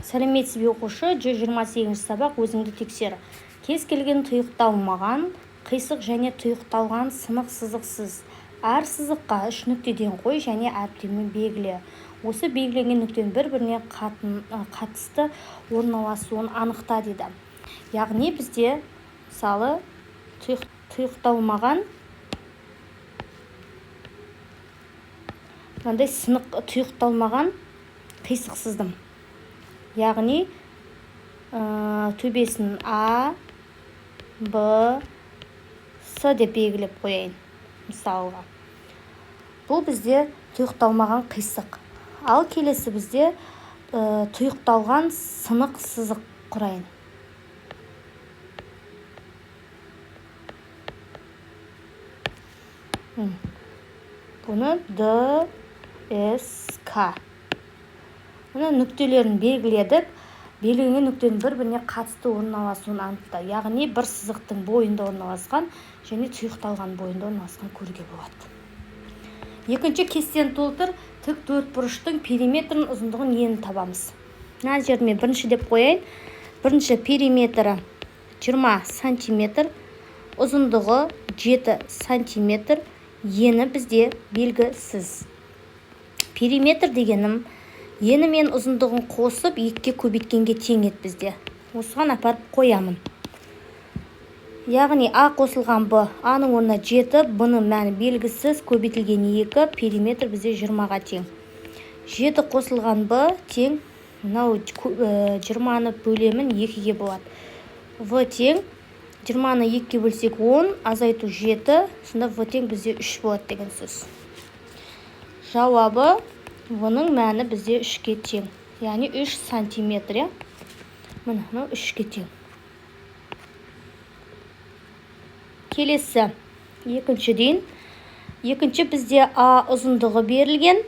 Сәлеметсіз бе, оқушы! 128 сабақ. Өзіңді тексер. Кез келген тұйықталмаған қисық және тұйықталған сынық сызық сыз. Әр сызыққа үш нүктеден қой және әріптермен белгіле. Осы белгіленген нүктенің бір-біріне қатысты орналасуын анықта дейді. Яғни бізде, мысалы, тұйықталмаған мынандай сынық, тұйықталмаған қисық сыздым. Яғни төбесін А, Б, С деп белгілеп қояйын мысалға. Бұл бізде тұйықталмаған қисық. Ал келесі бізде тұйықталған сынық сызық құрайын. Бұны Д, С, К. Мына нүктелерін белгіледік. Белгіленген нүктенің бір-біріне қатысты орналасуын анықта. Яғни бір сызықтың бойында орналасқан және тұйықталған бойында орналасқан көруге болады. Екінші кестені толтыр. Тік төртбұрыштың периметрін, ұзындығын, енін табамыз. Мына жерді мен бірінші деп қояйын. Бірінші периметрі 20 сантиметр, ұзындығы 7 сантиметр, ені бізде белгісіз. Периметр дегенім ені мен ұзындығын қосып 2-ге көбейткенге тең еді бізде. Осыған апарып қоямын. Яғни А қосылған Б, А-ның орнына 7, Б-ның мәні белгісіз, көбейтілген 2, периметр бізде 20-ға тең. 7 қосылған Б тең, мынау 20-ны бөлемін 2-ге болады. В тең, 20-ны 2-ге бөлсек 10, азайту 7, сонда В тең бізде 3 болады деген сөз. Жауабы В-ның мәні бізде 3-ке тең. Яғни 3 сантиметр, иә? Міне, мынау 3-ке тең. Келесі, екінші дейін. Екінші бізде А ұзындығы берілген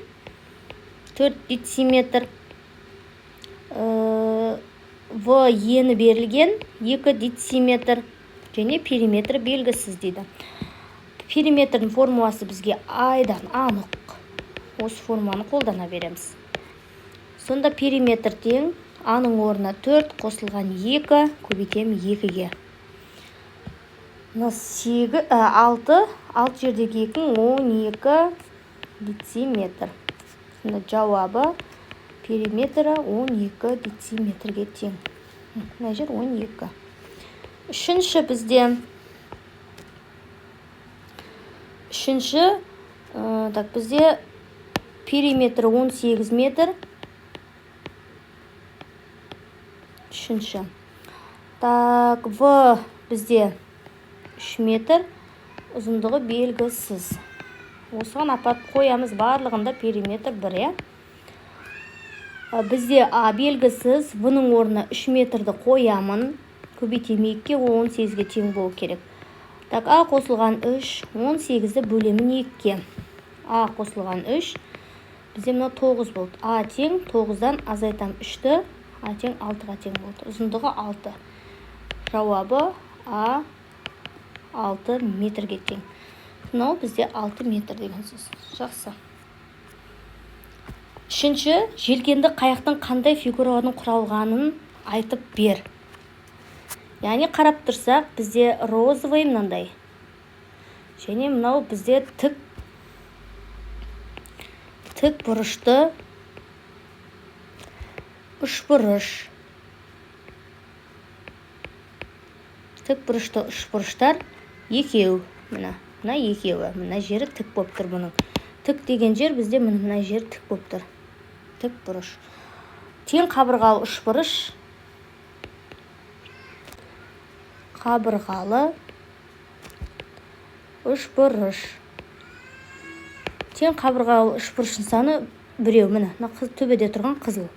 4 дециметр. В ені берілген 2 дециметр және периметр белгісіз дейді. Периметрдің формуласы бізге айдан анық. Осы формуланы қолдана береміз. Сонда периметр тең А-ның орнына 4 қосылған 2 көбейтемін 2-ге. Мына 6, 6 жердегі 2, 12 дециметр. Сонда жауабы периметрі 12 дециметрге тең. Мына жер 12. Үшінші бізде. Үшінші, так, бізде периметрі 18 метр. Үшінші. Так, В бізде 3 метр, ұзындығы белгісіз. Осыған апарып қоямыз, барлығында периметр 1, иә? Бізде А белгісіз, В-ның орнына 3 метрді қоямын. Көбейтемін 2-ге, 18-ге тең болу керек. Так, А қосылған 3, 18-ді бөлемін 2-ге. А қосылған 3, бізде мынау 9 болды. А тең 9-дан азайтам 3-ті, А тең 6-ға тең болды. Ұзындығы 6. Жауабы А 6 метрге тең. Мынау бізде 6 метр деген сөз. Жақсы. Үшінші, желкенді қайықтың қандай фигуралардан құралғанын айтып бер. Яғни қарап тұрсақ, бізде розовый мынандай. Және мынау бізде тік бұрышты үшбұрыш. Тік бұрышты үшбұрыштар екеу. Мына, мына екеуі. Мына жері тік болып тұр бұның. Тік деген жер бізде мына, мына жері тік болып тұр. Тік бұрыш. Тең қабырғалы үшбұрыш. Қабырғалы үшбұрыш. Тең қабырғалы үшбұрыштың саны біреу. Міне, мына төбеде тұрған қызыл.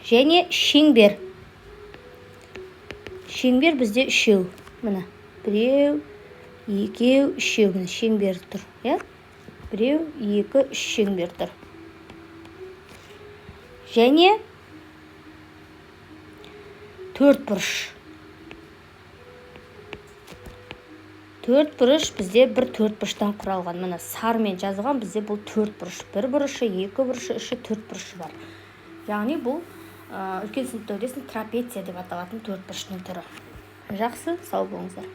Және шеңбер. Шеңбер бізде үшеу. Міне, біреу, екеу, үшеу. Міне, шеңбер тұр, иә? Біреу, екі, үш шеңбер тұр. Және төрт бұрыш. Төрт бұрыш бізде бір төрт бұрыштан құралған. Міне, сарымен жазылған бізде бұл төрт бұрыш. Бір бұрышы, екі бұрышы, үші, төрт бұрышы бар. Яғни бұл үлкен сыныпта өтесің, трапеция деп аталатын төртбұрыштың түрі. Жақсы, сау болыңыздар.